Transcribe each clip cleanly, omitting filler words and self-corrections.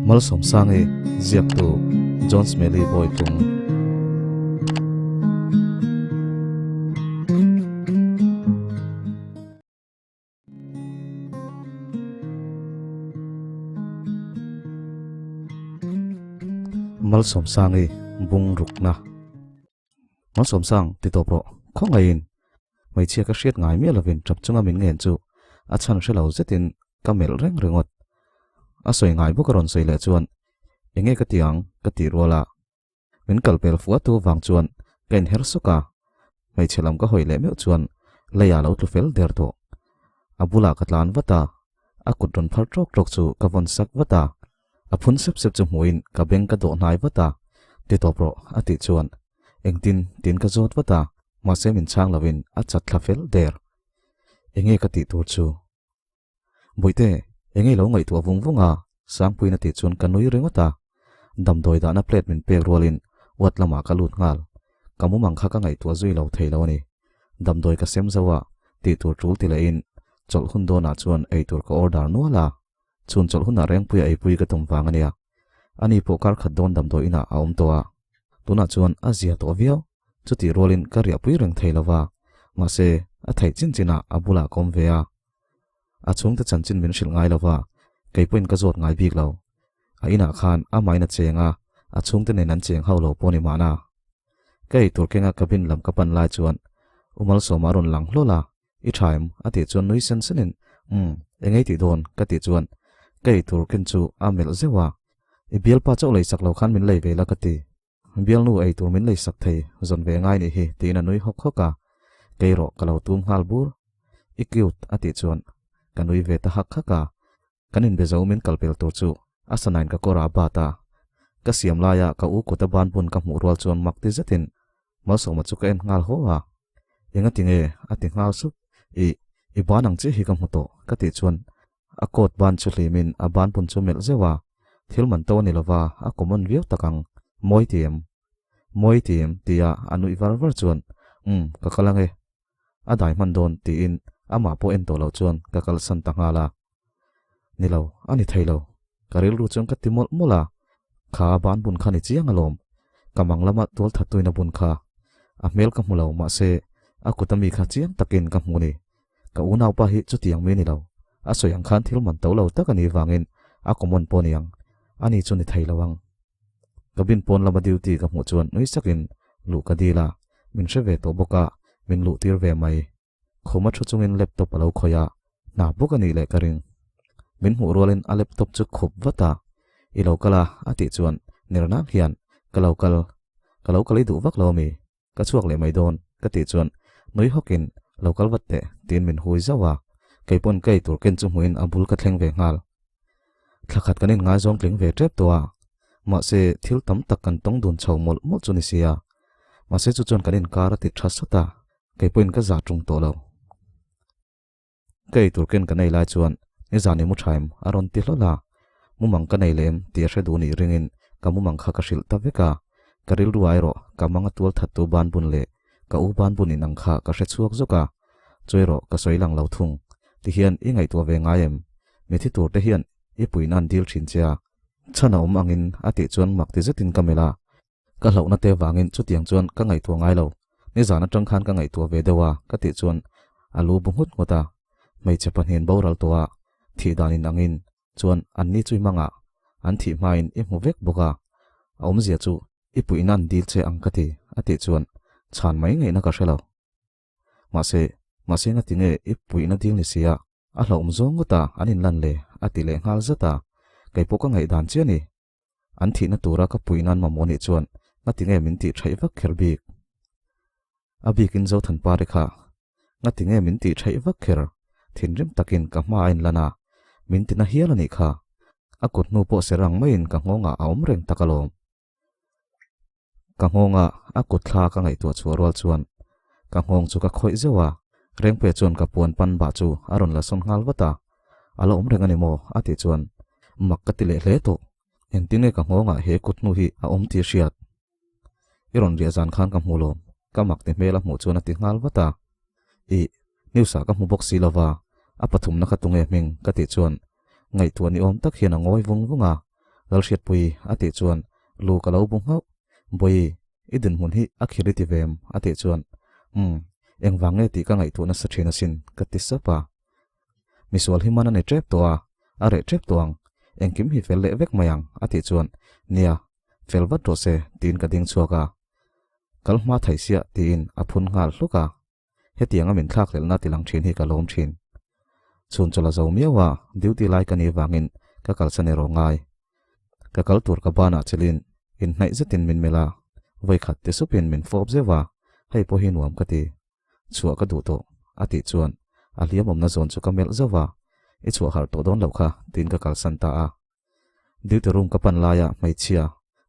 Malsawmsangi ziaktu John Smelly Bawitlung. Malsawmsangi bung rukna. Malsawmsang ti tawp rawh, khawngaihin hmeichhia ka hriat ngai miah lovin tap chunga min ngen chu a chhan hre lo zetin ka melh reng ringawt. A sawi ngai bawk a rawn sawi leh chuan enge ka ti ang ka tih rual a, Min kal pel fuh atu vang chuan ka inher sawk a, hmeichhe lam ka hawi leh meuh chuan leiah lo tlu fel der tawh. A bulah ka tlan vat a, a kut rawn phar tawk tawk chu ka vawn sak vat a, a phun sep sep chu hmuhin ka beng ka dawh hnai vat a, Ti tawp rawh a tih chuan engtin tiin ka zawt vat a, mahse min chhang lovin a chat thla fel der. Enge ka tih tur chu? Bawihte, enge lo ngaihtuah vung vung a? Sangpuiin a tih chuan ka nui ringawt a. Damdawi dahna plate min pek rualin ward lamah ka lut nghal. Ka mumang kha ka ngaihtuah zui lo thei lo a ni. Damdawi ka sem zo a, tih tur tul ti lehin chawlh hun dawnah chuan eitur ka order nual a. Chhun chawlh hunah Rengpuia eipui ka tum vang a nia. Ani pawh kar khat dawn damdawi inah a awm tawh a. Tunah chuan a zia tawh viau. Chutih rualin ka riahpui reng thei lo va, mahse a theih chin chinah a bulah ka awm ve a. A chhungte chanchin min hrilh ngai lo va, kei pawhin ka zawt ngai bik lo. A inah khan amahin a cheng a, a chhungte nen an cheng hauh lo pawh ni mahna. Ka eitur kenga cabin lam ka pan lai chuan U Malsawma a rawn lang hlawl a, I tha em? a tih chuan nui sen senin, Umm, eng ei tih dawn? ka tih chuan ka eitur ken chu a melh zeuh a, I bialpa chauh lei sak lo khan min lei ve la ka ti. Bialnu ei tur min lei sak thei zawn ve ngai nih hi tiin a nui hawk hawk a, kei rawh ka lo tum nghal bur. I cute a tih chuan ka nui ve ta hak hak a, kan inbe zo min kal pel tur chu a sanain ka kawr ah a bat a, ka siam laia ka u kut a ban bun ka hmuh rual chuan mak ti zetin Malsawma chu ka en nghal haw a, enga ti nge a ti nghal sup, i i ban ang chiah hi ka hmu tawh ka tih chuan A coat ban chu hlimin a ban bun chu melh zeuh a, thil man to a ni lova a common viau tak ang, Mawi ti em? Mawi ti em? tia a nuih var var chuan, Umm, ka kal ange. A dai hman dawn tiin amah pawh en tawh loh chuan ka kalsan ta nghal a. Ni lo, a ni thei lo. Ka rilru chuan ka ti mawlh mawlh a, kha a ban bun kha ni chiang alawm. Ka mang lama tual that tuina bun kha. A hmel ka hmu lo, mahse a kut ami kha chiang takin ka hmu ni. Ka unaupa hi chutiang mi ni lo. A sawi ang khan thil man to lo tak a nih vangin a common pawh ni ang. Ani chu ni thei lo ang. Cabin pawn lama duty ka hmuh chuan nui sakin luh ka dil a, min hre ve tawh bawk a, min luh tir ve mai. Khuma thu chungin laptop a lo khawih a, hna bawk a nih leh ka ring. Min hmuh rualin a laptop chu khup vat a, I lo kal a a tih chuan ner nang hian, Ka lo kal. Ka lo kal i duh vak lo ami? Ka chhuak leh mai dawn, ka tih chuan nui hawkin lo kal vat teh tiin min hui zauh a, kei pawn ka eitur ken chu hmuhin a bul ka thleng ve nghal. Thla khat kan inngaizawng tling ve tep tawh a, mahse thil tam tak kan tawng dun chho mawlh mawlh chu ni sia. Mahse chu chuan kan inkar a ti tha sawt a, kei pawhin ka zah tung tawh lo. Ka eitur ken ka nei lai chuan nizan i mu tha em? a rawn ti hlawl a, mumang ka nei lem tih a hre duh nih ringin ka mumang kha ka hrilh ta vek a, ka rilru ah erawh ka mang a tual thattu ban bun leh ka u ban bun inang kha ka hre chhuak zawk a, chu erawh ka sawi lang lo thung. Tihian i ngaihtuah ve ngai em? Mithi tur te hian i puihna an dil thin che a, chhan a awm angin a tih chuan mak ti zetin ka melh a, Ka hlauhna te vangin chutiang chuan ka ngaihtuah ngai lo. Nizan atang khan ka ngaihtuah ve deuh a, ka tih chuan a lu bu nghut nghut a. Hmeichhe pahnihin boral tawh a, thih dan in angin chuan an ni chu i hmangah an thih hmain i hmu vek bawk a. A awmzia chu i puihna an dil che ang ka ti, a tih chuan chhan mai ngaihna ka hre lo. Mahse, mahse ngati nge i puihna dil ni sia? A hlauhawm zawng ngawt a, an inlan le, a ti leh nghal zat a. Kei pawh ka ngaihdan chiah a ni. An thihna tura ka pui nan mamawh nih chuan ngati nge min tih thaih vak kher bik? A bikin Zothanpari kha ngati nge min tih thaih vak kher? Thinrim takin ka hma a inlan a, min tina hial a nih kha. A kut hnu pawh ser ang maiin ka nghawngah a awm reng tak alawm. Ka nghawnga a kut thla ka ngaihtuah chhuah rual chuan ka nghawng chu ka khawih zeuh a, Rengpuia chuan ka puan pan bah chu a rawn la sawn nghal vat a, A la awm reng a ni maw? a tih chuan mak ka ti leh hle tawh. Engtin nge ka nghawngah he kut hnu hi a awm tih hriat? I rawn riah zan khan ka hmu lawm, ka mak ti hmel a hmuh chuan a ti nghal vat a. Ih, news ah ka hmu bawk si lova, a pathumna kha tunge hming? ka tih chuan ngaihtuah ni awm tak hian a ngawi vung vung a. Lalhriatpui a tih chuan lu ka lo bu nghauh. Bawihi, i dinhmun hi a khir i ti ve em? a tih chuan, Umm, engvang nge tih ka ngaihtuah nasa thin asin, ka ti sap a. Misual hi man a ni tep tawh a, a reh tep tawh ang, engkim hi fel leh vek mai ang, a tih chuan, Nia, fel vat rawh se, tiin ka ding chhuak a. Kal hma thei siah, tiin a phun nghal hluk a. Hetianga min thlakhlelhna ti lang thin hi ka lawm thin. Chhun chawlh a zo miau a, duty lai ka nih vangin ka kalsan erawh ngai. Ka kal tur ka banah chelin inhnaih zetin min melh a, vawikhat ti supin min fawp zeuh a, hei pawh hi nuam ka ti. Chhuah ka duh tawh, a tih chuan a hliam awmna zawn chu ka melh zauh a, I chhuah harh tawh dawn loh kha, tiin ka kalsan ta a. Duty room ka pan laia hmeichhia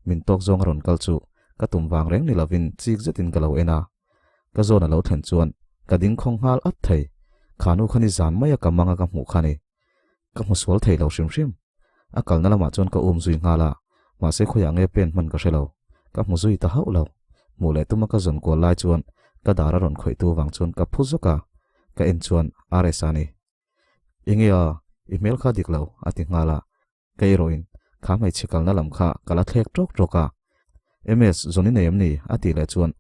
min tawk zawng a rawn kal chu ka tum vang reng ni lovin chik zetin ka lo en a. Ka zawn a lo thlen chuan ka ding khawng nghal at thei. Kha nu kha ni zan maia ka mang a ka hmuh kha ni. Ka hmu sual thei lo hrim hrim. A kalna lamah chuan ka um zui nghal a, mahse khawiah nge pen hman ka hre lo. Ka hmu zui ta hauh lo. Hmuh leh tuma ka zawn kual lai chuan ka dar a rawn khawihtu vang chuan ka phu zawk a, ka en chuan RS a ni. Enge a, i hmel kha dik lo, a ti nghal a. Ka erawhin kha hmeichhe kalna lam kha ka la thlek tawk tawk a. MS, zawn i nei em ni? a tih leh chuan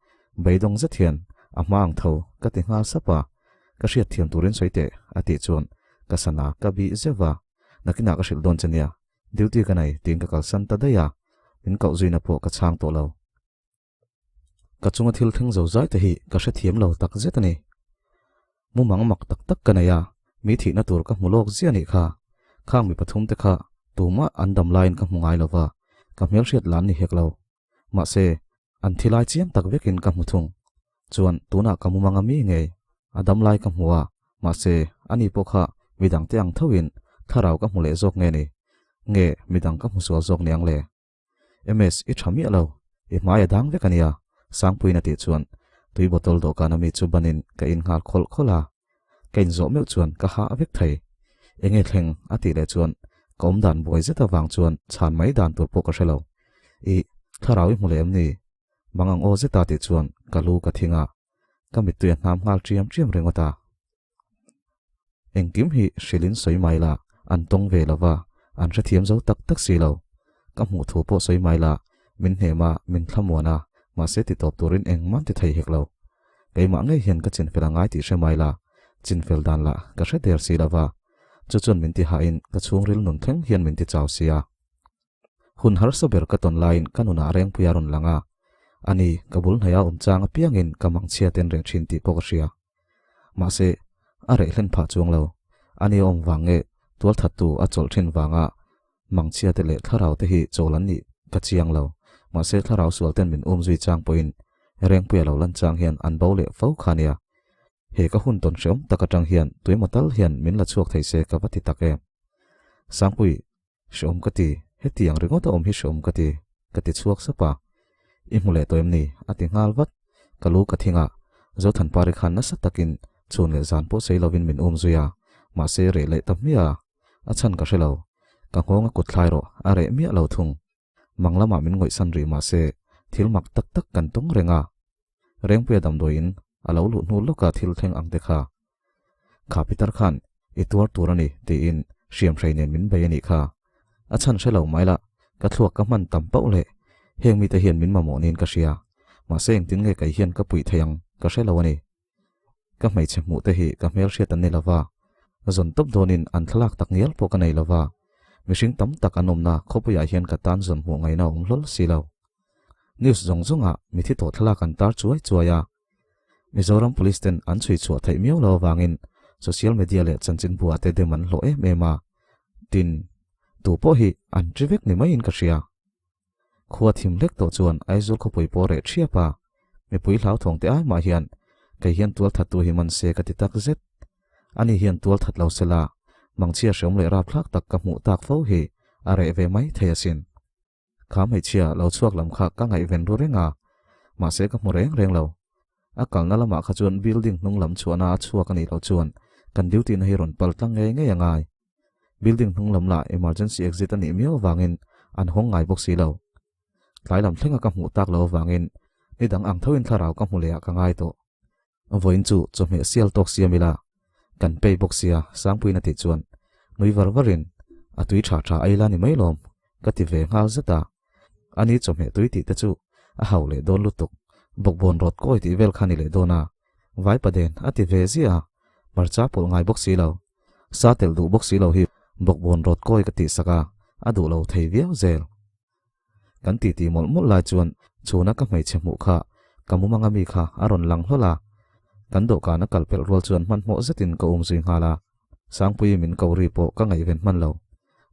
beidawng zet hian a hma ang tho ka ti nghal sap a. Ka hriat thiam turin sawi teh, a tih chuan ka sana ka bih zeuh a. Nakinah ka hrilh dawn che nia, duty ka nei tiin ka kalsan ta daih a, min koh zuina pawh ka chhang tawh lo. Ka chunga thil thleng zo zai te hi ka hrethiam lo tak zet a ni. Mumang mak tak tak ka nei a, mi thihna tur ka hmu lawk ziah nih kha. Khang mi pathum te kha tumah an dam laiin ka hmu ngai lo va, ka hmelhriat lan ni hek lo. Mahse, an thi lai chiang tak vekin ka hmu thung. Chuan tunah ka mumang a mi ngei, a dam lai ka hmu a, mahse ani pawh kha midang te ang thoin thlarau ka hmu leh zawk nge ni? Nge midang ka hmu sual zawk niang le? MS, i tha miah lo, i hmai a dang vek a nia, Sangpuiin a tih chuan tui bottle dawhkan a mi chu banin ka in nghal khawlh khawlh a, ka inzawh meuh chuan ka hah vek thei. Enge thleng? a tih leh chuan ka awm dan buai zet avang chuan chhan mai dan tur pawh ka hre lo. Ih, thlarau i hmu leh em ni? Mang ang aw zeta tih chuan ka lu ka thing a, ka mittui a hnam nghal ṭiam ṭiam ringawt a. Engkim hi hrilhin sawi mai la, an tawng ve lo va, an hrethiam zo tak tak si lo. Ka hmuh thu pawh sawi mai la, min hnem a, min thlamuan a, mahse ti tawp turin engmah ti thei hek lo. Keimah ngei hian ka chinfel a ngai tih hre mai la, chinfel dan lah ka hre der si lo va, chu chuan min ti hahin ka chhungril nun thleng hian min ti chau sia. Hun harsa ber ka tawn laiin ka nunah Rengpui a rawn lang a, ani ka bul hnaia awm chang apiangin ka mangchhia ten reh thin tih pawh ka hria. Mahse, a reh hlen phah chuang lo. Ani a awm vang nge tualthattu a chawlh thin vanga mangchhia te leh thlarau te hi chawl an nih ka chiang lo. Mahse, thlarau sual ten min um zui chang pawhin Rengpuia lo lan chang hian an bo leh fo kha nia. He ka hun tawn hreawm tak atang hian tuemaw tal hian min la chhuak thei se ka va ti tak em. Sangpui, Hreawm ka ti, hetiang ringawt a awm hi hreawm ka ti, ka ti chhuak sap a. I hmu leh tawh em ni? a ti nghal vat. Ka lu ka thing a, Zothanpari khan nasa takin chhun leh zan pawh sawi lovin min um zui a, mahse reh leh ta hmiah a, a chhan ka hre lo. Ka nghawng a kut thlai rawh, a reh miah lo thung. Mang lamah min ngawihsan rih mahse thil mak tak tak kan tawng reng a. Rengpuia damdawiin a lo luh hnu lawka thil thleng ang te kha. Kha Peter khan i tuar tur a ni tiin hriamhrei nen min bei a nih kha. A chhan hre lo mai lah, ka thluak ka hman tam pauh leh heng mite hian min mamawh niin ka hria. Mahse engtin nge kei hian ka puih thei ang ka hre lo a ni. Ka hmeichhe hmuh te hi ka hmelhriat an ni lo va, zawn tawp dawnin an thlalak tak ngial pawh ka nei lo va, mihring tam tak an awmna khawpuiah hian ka tan zawn hmuh ngaihna a awm hlawl si lo. News zawng zawngah mithi tawh thlalak an tar chuai chuai a, Mizoram Police ten an chhui chhuah theih miau lo avangin social media leh chanchinbu ah te dem an hlawh em em a, tin, tu pawh hi an ṭi vek ni maiin ka hria. Khua thim hlek tawh chuan Aizawl khawpui pawh reh ṭhiap a, mipui hlauthawng te ai mah hian kei hian tualthattu hi man se ka ti tak zet. Ani hian tualthat lo sela, mangchhia hreawm leh rapthlak tak ka hmuh tak fo hi a reh ve mai thei asin. Kha hmeichhia lo chhuak lam kha ka ngaihven ru reng a, mahse ka hmu reng reng lo. A kalna lamah kha chuan building hnung lam chhuahna a chhuak a nih loh chuan kan duty na hi rawn pal tlang ngei ngei a ngai. Building hnung lam lah emergency exit a nih miau avangin an hawng ngai bawk si lo. Tlai lam thlenga ka hmuh tak loh avangin ni dang ang thoin thlarau ka hmu leh ah ka ngai tawh. Vawiin chu chawhmeh sial tawk siam ila, kan pay bawk sia Sangpuiin a tih chuan nui var varin a tui tha tha a ila ni mai lawm. Ka ti ve nghal zet a. Ani chawhmeh tui tih te chu a hau leh dawn lutuk. Bawkbawn rawt kawi tih vel kha ni leh dawn a. Vaipaden a ti ve ziah a. Hmarcha pawlh ngai bawk si lo. Sa telh duh bawk si lo hi bawkbawn rawt kawi ka tih sak a, a duh lo thei viau zel. Kan titi mawlh mawlh lai chuan chhuna ka hmeichhe hmuh kha ka mumang ami kha a rawn lang hlawl a. Kan dawhkan a kal pelh rual chuan hmanhmawh zetin ka um zui nghal a. Sangpuii min ko ri pawh ka ngaihven hman lo.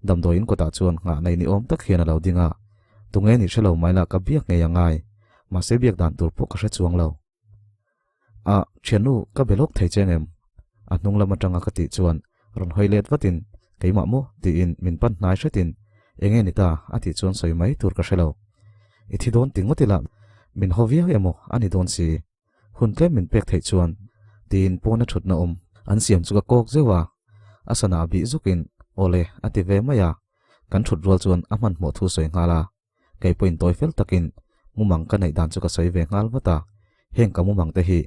Damdawiin kawtah chuan nghah nei ni awm tak hian a lo ding a. Tunge nih hre lo mai lah ka biak ngei a ngai. Mahse biak dan tur pawh ka hre chuang lo. A, thiannu ka be lawk thei che ngem? A hnung lam atanga ka tih chuan rawn hawi let vatin keimah maw tiin min pan hnai hretin enge ni ta a tih chuan sawi mai tur ka hre lo. I thi dawn ti ngawt ila min haw viau emaw a ni dawn si. Hun tlem min pek theih chuan tiin pawna thutna awm an siam chu ka kawk zeuh a, a sana bih zukin awle a ti ve mai a, kan thut rual chuan a hmanhmawh thu sawi nghal a, kei pawhin tawi fel takin mumang ka neih dan chu ka sawi ve nghal vat a, heng ka mumang te hi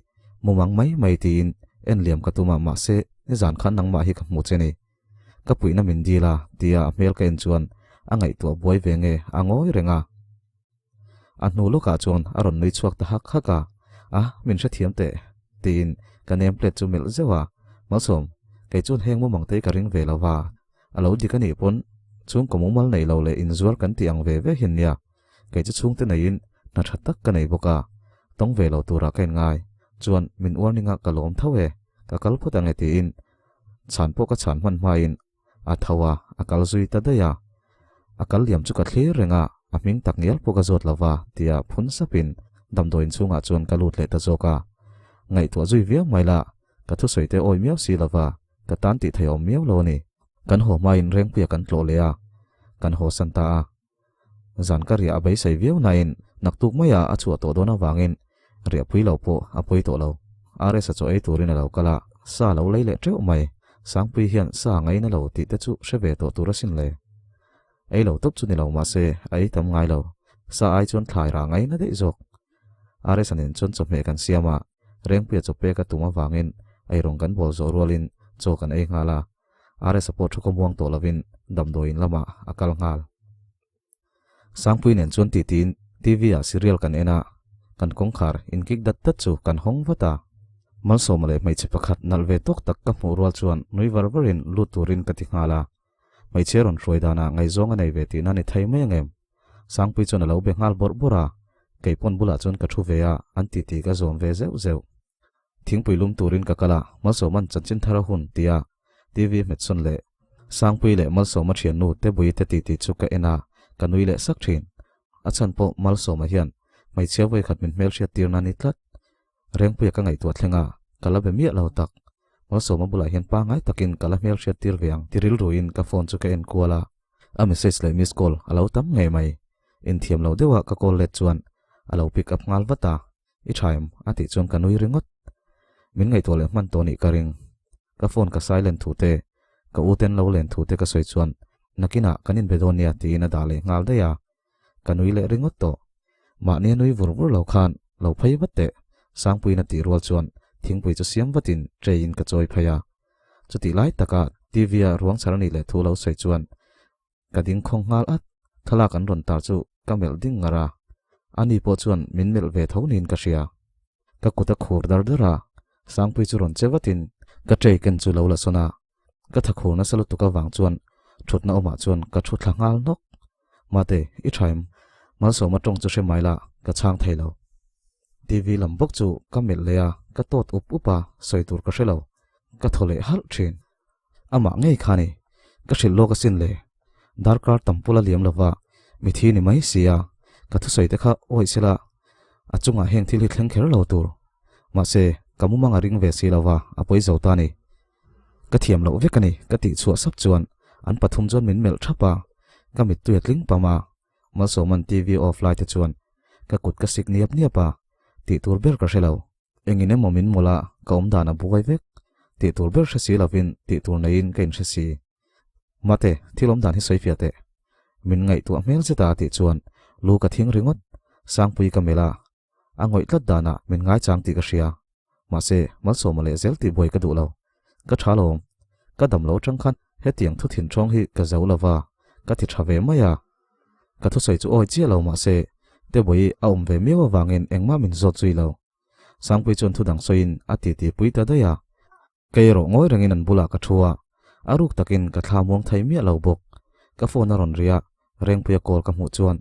mumang mai mai tiin en liam ka tum a mahse nizan khan nangmah hi ka hmu che ni. Ka puihna min dil a tia a hmel ka en chuan a ngaihtuah buai ve nge a ngawi reng a. A hnu lawkah chuan a rawn nui chhuak ta hak hak a, A, min hrethiam teh, tiin ka name plate chu melh zeuh a, Malsawm, kei chuan heng mumang te hi ka ring ve lo va, a lo dik a nih pawn chhungkaw mumal nei lo leh inzuar kan tih ang ve ve hian nia, kei chu chhungte neiin hna tha tak ka nei bawk a, tawng ve lo turah ka inngai, chuan min warning a ka lawm tho e, ka kal phawt ang e tiin chhan pawh ka chhan hman hmain A tho a, a kal zui ta daih a. A kal liam chu ka thlir reng a, a hming tak ngial pawh ka zawt lo va, tia phun sapin damdawiin chhungah chuan ka lut leh ta zawk a. Ngaihtuah zui viau mai la, ka thusawi te awi miau si lo va, ka tan tih thei awm miau lo a ni. Kan haw hmain Rengpuia kan tlawh leh a, kan haw san ta a. Zan ka riah a beisei viau nain naktuk maia a chhuah tawh dawn avangin riahpui lo pawh a pawi tawh lo. RS-a chaw ei turin a lo kal a, sa lo lei leh teuh mai. Sangpui hian sa ngaina lo tih te chu hre ve tawh tur asin le. Ei lo tawp chu ni lo mahse a ei tam ngai lo. Sa ai chuan thlai rah ngaina daih zawk. RS-a nen chuan chawhmeh kan siam a, Rengpuia chaw pek a tum avangin eirawng kan bawl zawh rualin chaw kan ei nghal a. RS-a pawh thu khawmuang tawh lovin damdawiin lamah a kal nghal. Sangpui nen chuan titiin TV-ah serial kan en a, kan kawngkhar inkik dat dat chu kan hawng vat a. Malsawma leh hmeichhe pakhat nalh ve tawk tak ka hmuh rual chuan nui var varin lut turin ka ti nghal a. Hmeichhe rawn hruai danah ngaihzawng a nei ve tihna ni thei mai angem? Sangpui chuan a lo be nghal bawrh bawrh a, keipawn bulah chuan ka thu ve a, an titi ka zawm ve zeuh zeuh. Thingpui lum turin ka kal a, Malsawma'n chanchin thar a hun tia TV hmet sawn leh Sangpui leh Malsawma thiannu Tebui te titi chu ka en a, ka nui leh sak thin. A chhan pawh Malsawma hian hmeichhia vawikhat min hmelhriat tirna ni tlat. Rengpuia ka ngaihtuah thleng a, ka la be miah lo tak. Malsawma bulah hian pangngai takin ka la hmelhriat tir ve ang ti rilruin ka phone chu ka en kual a, a message leh miss call a lo tam ngei mai. Inthiam lo deuha ka call let chuan a lo pick up nghal vat a, I tha em? a tih chuan ka nui ringawt. Min ngaihtuah leh hman tawh nih ka ring. Ka phone ka silent thu te, ka u ten lo len thu te ka sawi chuan nakinah kan inbe dawn nia tiin a dah leh nghal daih a. Ka nui leh ringawt tawh. Mahni a nui vur vur lo khan lo phei vat teh, Sangpuiin a tih rual chuan thingpui chu siam vatin tray in ka chawi phei a. Chutih lai taka TV a ruang chhar a nih leh thu lo sawi chuan Ka ding khawng nghal at, thlalak an rawn tar chu ka melh ding ngar a, ani pawh chuan min melh ve tho niin ka hria. Ka kut a khur dar dar a, Sangpui chu rawn che vatin ka tray ken chu lo la sawn a, ka tha khur nasa lutuk avang chuan thutna awmah chuan ka thu thla nghal nawk. Mate, i tha em? Malsawma tawng chu hre mai la, ka chhang thei lo. TV lam bawk chu ka melh leh a, ka tawt up up a, sawi tur ka hre lo. Ka thaw leh halh thin. Amah ngei kha ni, ka hrilh lawk asin le. Darkar tam pula liam lova mithi ni mai si a, ka thusawi te kha awih sela a chungah heng thil hi thleng kher lo tur. Mahse, ka mumang a ring ve si lova a pawi zo ta ni. Ka thiam loh vek a ni ka tih chhuah sap chuan an pathum chuan min melh thap a, ka mittui a tling pam a. Malsawman TV off lai te chuan ka kut ka sik niap niap a, tih tur ber ka hre lo. Engin emaw min mawlh a, ka awm dan a buai vek. Tih tur ber hre si lovin tih tur neiin ka inhre si. Mate, thil awm dan hi sawi fiah teh. Min ngaihtuah hmel zet a tih chuan lu ka thing ringawt. Sangpui ka melh a, a ngawih tlat danah min ngaichang tih ka hria. Mahse, Malsawma leh zel tih buai ka duh lo. Ka tha lo awm. Ka dam lo atang khan hetiang thu thinthawng hi ka zo lova, ka ti tha ve mai a. Ka thusawi chu awi chiah lo mahse Tebawii a awm ve miau avangin engmah min zawt zui lo. Sangpui chuan thudang sawiin a titi pui ta daih a. Kei erawh ngawi rengin an bulah ka thu a, a ruk takin ka thla muang thei miah lo bawk. Ka phone a rawn ri a, Rengpuia call ka hmuh chuan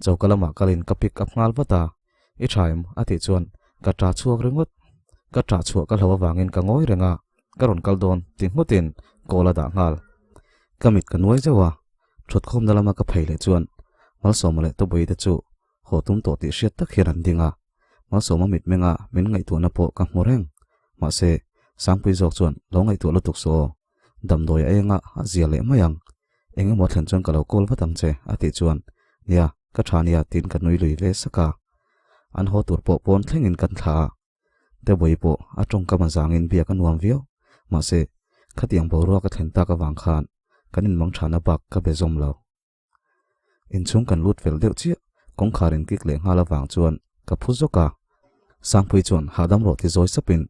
choka lamah kalin ka pick up nghal vat a, I tha em? a tih chuan ka ṭah chhuak ringawt. Ka ṭah chhuah ka hlo avangin ka ngawi reng a, ka rawn kal dawn ti nghutin call a dah nghal. Ka mit ka nuai zeuh a, ṭhutkhawmna lama ka phei leh chuan Malsawma leh Tawbuii te chu haw tum tawh tih hriat tak hian an ding a, Malsawma mitmenga min ngaihtuahna pawh ka hmu reng. Mahse, Sangpui zawk chuan lo ngaihtuah lutuk suh aw, damdawi a enga a zia leh mai ang. Eng emaw thlen chuan ka lo call vat ang che a tih chuan, Nia, ka tha nia tiin ka nui lui ve sak a. An haw tur pawh pawn thlengin kan thla a. Tebawii pawh a tawngkam a zangin biak a nuam viau. Mahse, khatiang boruak a thlen tak avang khan kan inmang thana bak ka be zawm lo. Inchhung kan lut fel deuh chiah, kawngkhar in kik leh nghal avang chuan ka phu zawk a. Sangpui chuan hahdam rawh ti zawi sapin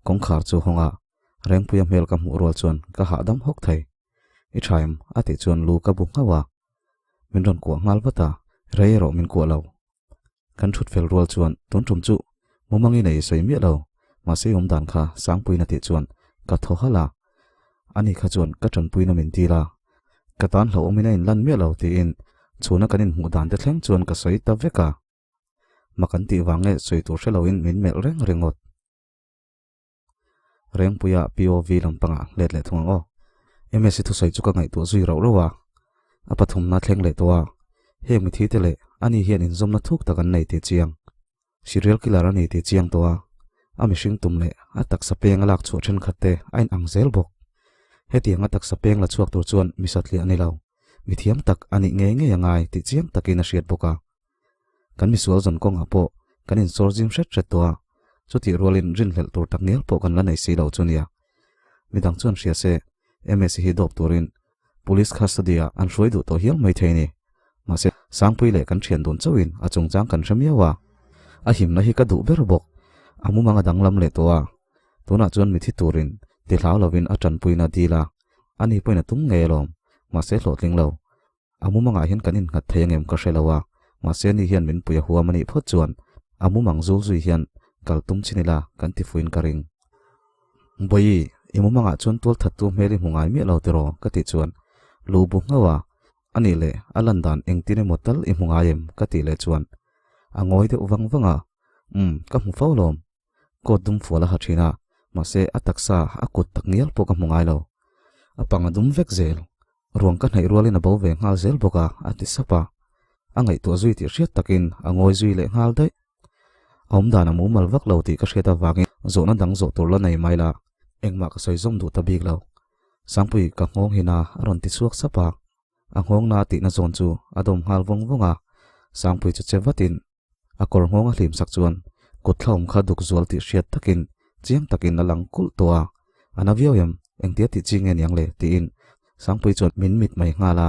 kawngkhar chu hawng a, Rengpuia hmel ka hmuh rual chuan ka hahdam hawk thei. I tha em? a tih chuan lu ka bu nghauh a. Min rawn kuah nghal vat a, rei erawh min kuah lo. Kan thut fel rual chuan tun tum chu mumang in a i sawi miah lo, mahse i awm dan kha Sangpuiin a tih chuan ka thaw halh a. Ani kha chuan ka tanpuina min dil a, ka tan hlauhawmin a inlan miah lo tiin chhuna kan inhmuh dan te thleng chuan ka sawi ta vek a. Mak an tih vang nge sawi tur hre loin min melh reng ringawt. Rengpuia POV lampangah let leh thung ang aw. Msi thusawi chu ka ngaihtuah zui rauh rauh a, a pathumna thleng leh tawh a, heng mithi te leh ani hian inzawmna thuk tak an nei tih chiang. Serial killer a ni tih chiang tawh a, a mihring tum leh a taksa peng a lak chhuah thenkhat te a inang zel bawk. Hetiang a taksa peng la chhuak tur chuan mi satliah a ni lo, mi thiam tak a nih ngei ngei a ngai tih chiang takin a hriat bawk a. Kan misual zawn kawngah pawh kan insawr zim hret hret tawh a, chutih rualin rinhlelh tur tak ngial pawh kan la nei si lo chu nia. Midang chuan hria se, Msi hi dawp turin Police custody ah an hruai duh tawh hial mai thei ni. Mahse, Sangpui leh kan thian dun chauhin a chungchang kan hre miau a. A himna hi ka duh ber bawk. A mumang a danglam leh tawh a. Tunah chuan mithi turin ti hlau lovin a tanpuina dil a, ani pawhin a tum ngei alawm. Mahse hlawhtling lo. A mumangah hian kan innghat thei angem ka hre lo a, mahse ani hian min pui a huam a nih phawt chuan a mumang zul zui hian kal tum chin ila kan ti fuin ka ring. Bawihi, i mumangah chuan tual thattu hmel i hmu ngai miah lo tiraw? ka tih chuan lu bu nghauh a, a nih leh a lan dan engtin emaw tal i hmu ngai em? ka tih leh chuan a ngawi deuh vang vang a, Umm, ka hmu fo lawm. Coat dum fual a ha thin a, mahse a taksa a kut tak ngial pawh ka hmu ngai lo. A pang a dum vek zel. Ruang ka hnaih rualin a bo ve nghal zel bawk a, a ti sap a. A ngaihtuah zui tih hriat takin a ngawi zui leh nghal daih. A awmdan a mumal vak lo tih ka hriat avangin zawhna dang zawh tur la nei mai la, engmah ka sawi zawm duh ta bik lo. Sangpui ka nghawng hin a, a rawn ti chhuak sap a. A nghawngna tihna zawn chu a dawm nghal vawng vawng a, Sangpui chu che vatin A kawr nghawng a hlim sak chuan kut thlawm kha duk zual tih hriat takin chiang takin a lang kulh tawh a, A na viau em? Engtia tih chi nge niang le? tiin Sangpui chuan min mit mai nghal a,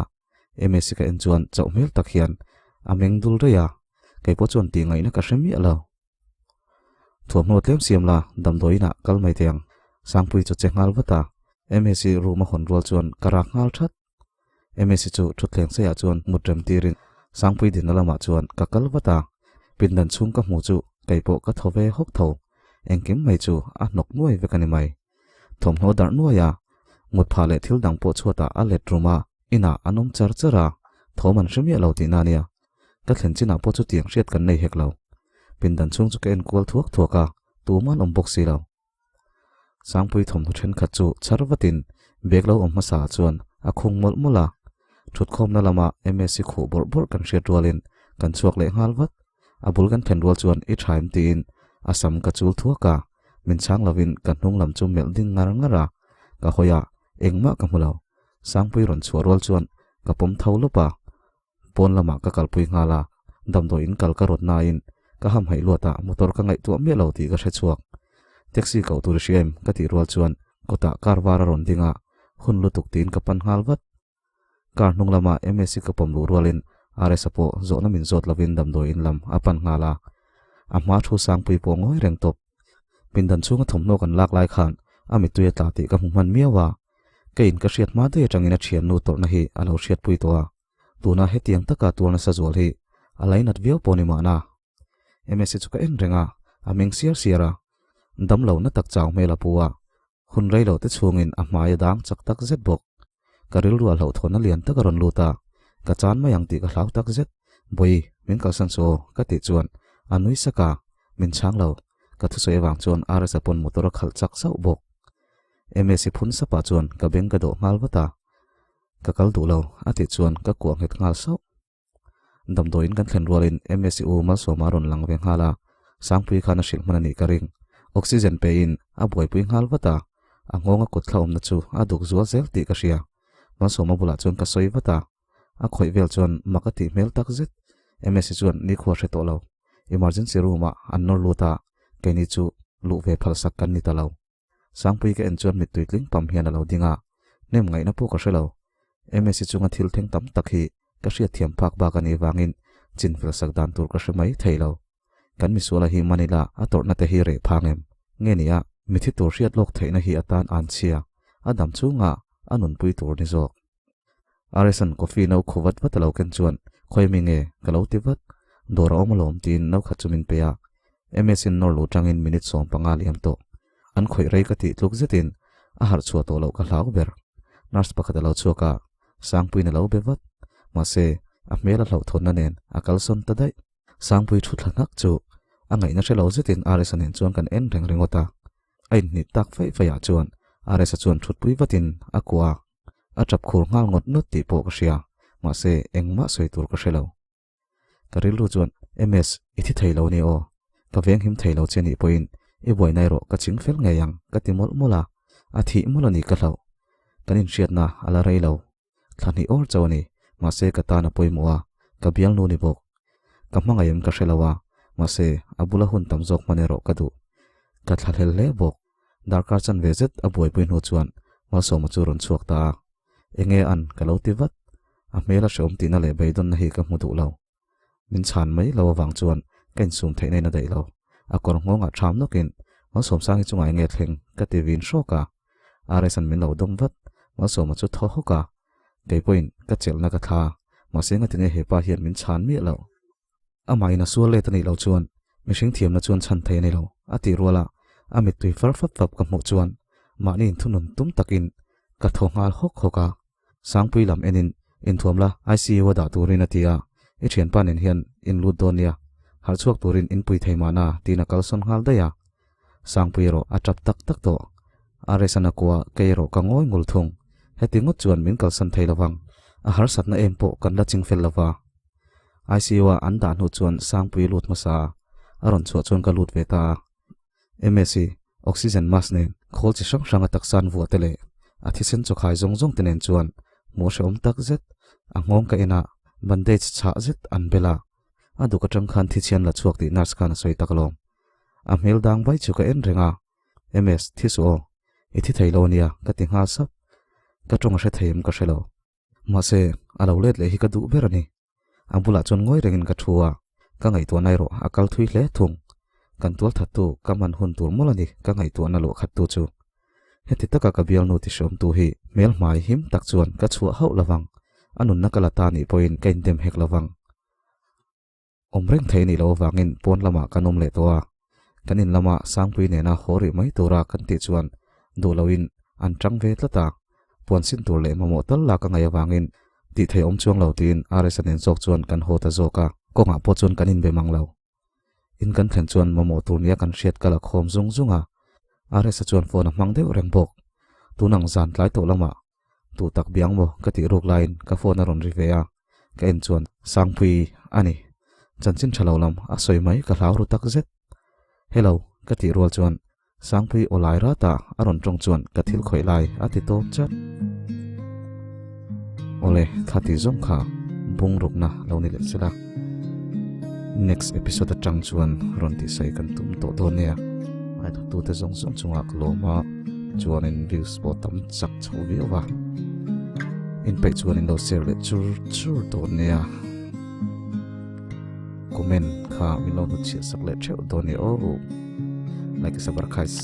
Msi ka en chuan chauh hmel tak hian a meng dul rei a, kei pawh chuan tih ngaihna ka hre miah lo. Thuamhnaw tlem siam la, damdawi inah kal mai teh ang, Sangpui chu che nghal vat a, Msi room a hawn rual chuan ka rak nghal that. Msi chu thutthleng seiah chuan mut rem tirin Sangpui dinna lamah chuan ka kal vat a, pindan chhung ka hmu chu kei pawh ka thaw ve hawk tho, engkim mai chu a hnawk nuai vek a ni mai. Thawmhnaw darh nuai a, mut phah leh thil dang pawh chhuatah a let rum a, inah an awm char char a, thawm an hre miah lo tihna a nia. Ka thlen chinah pawh chutiang hriat kan nei hek lo. Pindan chhung chu ka en kual thuak thuak a, tumah an awm bawk si lo. Sangpui thawmhnaw thenkhat chu chhar vatin bag lo awm hmasa ah chuan a khung mawlh mawlh a. Thutkhawmna lama Msi khuh bawrh bawrh kan hriat rualin kan chhuak leh nghal vat. A bul kan thlen rual chuan i tha em tiin a sam ka chul thuak a, min chhang lovin ka hnung lam chu melh ding ngar ngar a, ka hawi a, engmah ka hmu lo. Sangpui rawn chhuah rual chuan ka pawm tho lawp a. Pawn lamah ka kalpui nghal a, damdawi in kal ka rawt nain ka hamhaih luatah motor ka ngaihtuah miah lo tih ka hre chhuak. Taxi koh tur i hria em? ka tih rual chuan kawtah car var a rawn ding a, hun lutuk tiin ka pan nghal vat. Car hnung lama Msi ka pawm luh rualin RS-a pawh zawhna min zawt lovin damdawi in lam a pan nghal a, a hma thu Sangpui pawh ngawi reng tawp. Pindan chhunga thawmhnaw kan lak lai khan a mittui a tla tih ka hmu hman miau a, Keiin ka hriat hma daih atangin a thiannu tawrhna hi a lo hriatpui tawh a. Tuna hetiang taka tual nasa zual hi a lainat viau pawh ni mahna. Msa chu ka en reng a, a meng siar siar a. Damlo na tak chau hmel a pu a, hun rei lo te chhungin a hmai a dang chak tak zet bawk. Ka rilru a hlauhthawnna lian tak a rawn lut a, ka chan mai ang tih ka hlau tak zet. Bawi, min kalsan chu aw, ka tih chuan a nui sak a, min chhang lo. Ka thusawi avang chuan RS-a pawn motor a khalh chak zauh bawk. Msa phun sapah chuan ka beng ka dawh nghal vat a, Ka kal duh lo, a tih chuan ka kuah nghet nghal sauh. Damdawiin kan thlen rualin MSU Malsawma a rawn lang ve nghal a, Sangpui khan a hrilh hman a nih ka ring. Oxygen pein a buaipui nghal vat a, a nghawnga kut thla awmna chu a duk zual zel tih ka hria. Malsawma bulah chuan ka sawi vat a, a khawih vel chuan mak a tih hmel tak zet. MSU chuan nikhua hre tawh lo. Emergency room-ah an nawr lut a, keini chu luh ve phalsak kan ni ta lo. Sangpui ka en chuan mittui tling pam hian a lo ding a, hnem ngaihna pawh ka hre lo. Msi chunga thil thleng tam tak hi ka hriatthiam phak bak a nih vangin chinfel sak dan tur ka hre mai thei lo. Kan misuala hi Manila a tawrhna te hi reh phang em? Nge ni a, mithi tur hriat lawk theihna hi atan an chhia, a dam chunga a nunpui tur ni zawk. Aresan coffee no khu vat vat a lo ken chuan khawi mi nge ka lo ti vat, dawr a awm alawm tiin no khat chu min pe a, MS-in nawr luh tangin minute 15 liam tawh. An khawih rei ka tih tluk zetin a harh chhuah tawh loh ka hlau ber. Nurse pakhat a lo chhuak a, Sangpuiin a lo be vat. Mahse, a hmel a hlauhthawnna nen a kalsawn ta daih. Sangpui thu thla hnak chu a ngaihna hre lo zetin RS-a nen chuan kan en reng ringawt a. A inhnit tak faih faihah chuan RS-a chuan thutpui vatin a kuah a. A tap khur nghal ngawt ngawt tih pawh ka hria, mahse engmah sawi tur ka hre lo. Ka rilru chuan, MS, i thi thei lo ni aw, ka veng him thei lo che nih pawhin i buaina erawh ka ching fel ngei ang ka ti mawlh mawlh a, a thih mawlh a ni ka hlauh. Kan inhriatna a la rei lo. Thla hnih awr chauh a ni, mahse ka tan a pawimawh a, ka bialnu ni bawk. Ka hmangaih em ka hre lo a, mahse a bula hun tam zawk hman erawh ka duh. Ka thlahlel hle bawk. Darkar chanve zet a buaipui hnu chuan Malsawma chu rawn chhuak ta a, Enge an? ka lo ti vat. A hmel a hreawm tihna leh beidawnna hi ka hmu duh lo. Min chhan mai lo avang chuan ka insum theihna in a daih lo. A kawr nghawngah ṭham nawkin Malsawmsangi chungah enge thleng? ka ti vin hrawk a. RS-a'n min lo dawm vat. Malsawma chu thaw hawk a. Kei pawhin ka chelhna ka thla. Mahse ngatinge hepa hian min chhan miah lo. Amahin a sual let a nih loh chuan mihring thiamna chuan chhan thei a ni lo, a tih ruala a mittui far fap fap ka hmuh chuan mahni inthunun tum takin ka thaw nghal hawk hawk a. Sangpui lam enin inthuam la ICU a dah turin a ti a, i thianpa nen hian in lut dawn nia, harh chhuak turin in pui thei mahna tiin a kalsawn nghal daih a. Sangpui erawh a tap tak tak tawh. RS-an a kua kei erawh ka ngawi ngul thung. Heti ngawt chuan min kalsan thei lovang, a harsatna em pawh kan la ching fel lova. ICU-a an dah hnu chuan Sangpui lut hmasa a, a rawn chhuah chuan ka lut ve ta a. MSc, oxygen mask nen khawl chi hrang hrang a taksa an vuah te leh a thisen chawkhai zawng zawng te nen chuan hmuh hrehawm tak zet a nghawng ka en a, bandage chhah zet an bel a, a duk atang khan thichhian la chhuak tih nurse khan a sawi tak alawm. A hmel dang vai chu ka en reng a, MS, thi suh aw, i thi thei lo ania ka ti nghal sap. Ka tawng a hre thei em ka hre lo. Mahse, a lo let leh hi ka duh ber a ni. A bulah chuan ngawi rengin ka thu a, ka ngaihtuahna erawh a kal thui hle thung. Kan tual thattu ka man hun tur mawlh a ni ka ngaihtuahna luah khattu chu. Heti taka ka bialnu ti hreawmtu hi hmel hmai him tak chuan ka chhuah hauh lovang, a nunna ka la ta nih pawhin ka indem hek lovang. Awm reng thei a nih loh avangin pawn lamah kan awm leh tawh a, kan in lama Sangpui nena haw rih mai tura kan tih chuan duh loin an tang ve tlat a, puan sin tur leh mamawh tal lak a ngaih avangin tih theih awm chuang lo tiin RS-a nen zawk chuan kan haw ta zawk a, kawngah pawh chuan kan inbe mang lo. In kan thlen chuan mamawh tur nia kan hriat kal a khawm zung zung a, RS-a chuan phone a hmang deuh reng bawk. Tunang zan tlai tawh lamah Duh tak biang maw ka tih ruk laiin ka phone a rawn ri ve a, ka en chuan Sangpui a ni. Chanchin tha lo lam a sawi mai ka hlau ru tak zet. Hello ka tih rual chuan Sangpui aw lai rat a a rawn tawng chuan ka thil khawih lai a ti tawp chat. Awle thla ti zawng kha bung rukna lo ni leh sela. Next episode atang chuan rawn tih sawi kan tum tawh dawn nia. Ngaithlatute zawng zawng chungah ka lawm a. Chuanin views pawh tam chak chho viau a, in peih chuan in lo share leh chur chur dawn nia, comment kha min lo hnutchhiah sak leh theuh dawn nia aw, like sabar guys.